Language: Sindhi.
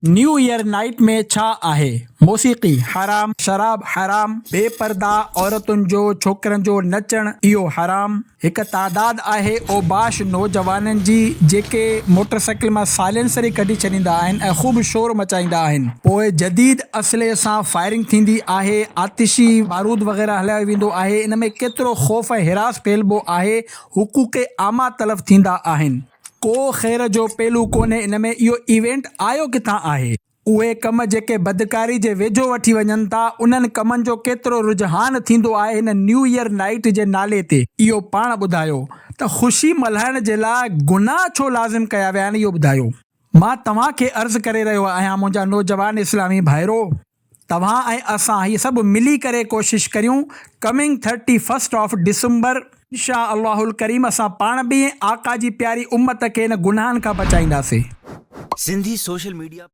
نيو ايئر نائيٽ ۾ ڇا آهي؟ موسيقي حرام، شراب حرام، بي پرده عورتن جو ڇوڪرن جو نچڻ اهو حرام. هڪ تعداد آهي اوباش نوجوانن جي جيڪي موٽر سائيڪل مان سائلينسر ئي ڪڍي ڇڏيندا آهن ۽ خوب شور مچائيندا آهن. پوء جديد اسلحي سان فائرنگ ٿيندي آهي، آتشي بارود وغيره هلايو ويندو آهي، ان ۾ ڪيترو خوف ۽ هراس ڦهلبو آهي، حقوق عامه تلف ٿيندا آهن. ڪو خير جو پهلو ڪونهي ان ۾ اهو ايونٽ آيو ڪٿان آهي؟ اهي ڪم جيڪي بدڪاري جي ويجهو وٺي وڃن ٿا انهن ڪمن جو ڪيترو رجحان ٿيندو آهي هن نيو ايئر نائيٽ جي نالي تي؟ اهو پاڻ ٻڌايو ته خوشي ملهائڻ جي لاء گناهه ڇو لازم ڪيا ويا آهن اهو ٻڌايو. مان توهان کي عرض ڪري رهيو آهيان منهنجا نوجوان اسلامي ڀائرو! توهان ۽ اسان هي سڀ ملي ڪري ڪوشش ڪريون coming thirty first of December انشاء الله الڪريم اسان پاڻ به ۽ آقا جي پياري امت کي ان گناهن کان بچائينداسي. Sindhi social media.